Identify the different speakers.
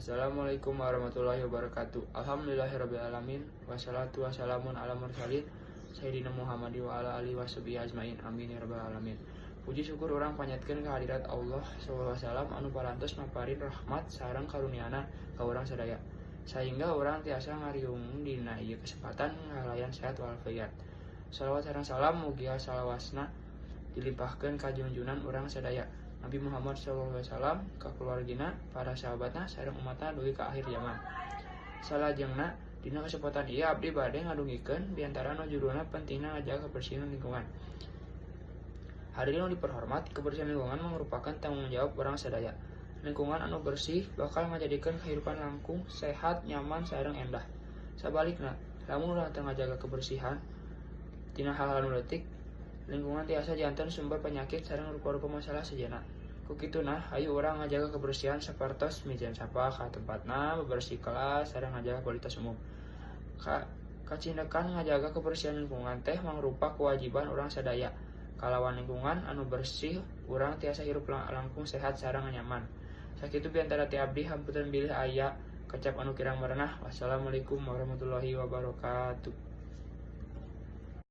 Speaker 1: Assalamualaikum warahmatullahi wabarakatuh. Alhamdulillahirabbil alamin, wassalatu wassalamun ala mursalin sayyidina Muhammad wa ala alihi washabihi ajmain. Amin ya rabbal alamin. Puji syukur urang panjatkeun kehadirat Allah sallallahu alaihi wasallam anu parantos maparin rahmat sareng karuniana ka urang sadaya, sehingga urang tiasa ngariung dina ieu kesempatan ngalayan sehat walafiat. Salawat sareng salam mugia salawasna dilimpahkeun ka junjunan urang sadaya, Nabi Muhammad sallallahu alaihi wasallam, ka keluargina, para sahabatna, sareng umatna dugi ka akhir zaman. Salajengna, dina kesempatan ieu abdi bade ngadugikeun biantara nu judulna pentingna ngajaga kebersihan lingkungan. Hadirin nu diperhormat, kebersihan lingkungan merupakan tanggung jawab urang sadaya. Lingkungan anu bersih bakal ngajadikeun kehidupan langkung sehat, nyaman, sareng endah. Sabalikna, lamun urang teu ngajaga kebersihan tina hal-hal nu leutik, lingkungan tiasa janten sumber penyakit sareng rupa-rupa masalah sejenna. Ku kituna, hayu urang ngajaga kebersihan sapertos miceun sampah ka tempatna, bebersih kelas, sareng ngajaga kualitas umum. Kacindekan ngajaga kebersihan lingkungan teh mangrupa kewajiban urang sadaya. Kalawan lingkungan anu bersih, urang tiasa hirup langkung sehat sareng nyaman. Sakitu biantara ti abdi, hapunten bilih aya kecap anu kirang merenah. Wassalamualaikum warahmatullahi wabarakatuh.